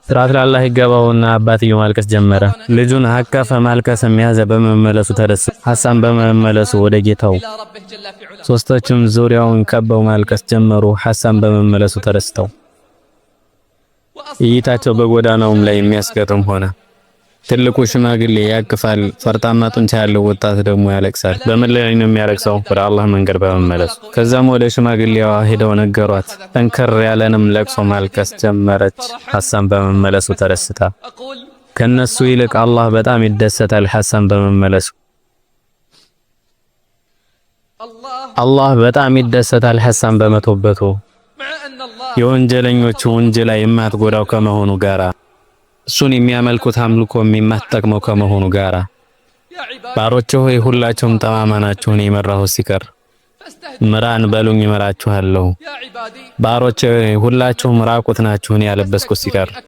ስርዓት ለአላህ ይገባውና አባትየው ማልቀስ ጀመረ። ልጁን አቀፈ፣ ማልቀስም ያዘ። በመመለሱ ተደሰተ። ሐሳን በመመለሱ ወደ ጌታው። ሶስቶችም ዙሪያውን ከበው ማልቀስ ጀመሩ። ሐሳን በመመለሱ ተደስተው እይታቸው በጎዳናውም ላይ የሚያስገርም ሆነ። ትልቁ ሽማግሌ ያቅፋል፣ ፈርጣማ ጡንቻ ያለው ወጣት ደግሞ ያለቅሳል። በምን ላይ ነው የሚያለቅሰው? ወደ አላህ መንገድ በመመለሱ። ከዛም ወደ ሽማግሌዋ ሄደው ነገሯት። ጠንከር ያለንም ለቅሶ ማልቀስ ጀመረች፣ ሐሳን በመመለሱ ተደስታ። ከነሱ ይልቅ አላህ በጣም ይደሰታል ሐሳን በመመለሱ። አላህ በጣም ይደሰታል ሐሳን በመቶበቱ። የወንጀለኞቹ ወንጀላ የማትጎዳው ከመሆኑ ጋራ፣ እሱን የሚያመልኩት አምልኮ የማትጠቅመው ከመሆኑ ጋራ፣ ባሮቼ ሆይ ሁላችሁም ጠማማ ናችሁ፣ እኔ የመራሁት ሲቀር ምራን በሉኝ እመራችኋለሁ። ባሮቼ ሆይ ሁላችሁም ራቁት ናችሁ፣ እኔ ያለበስኩት ሲቀር።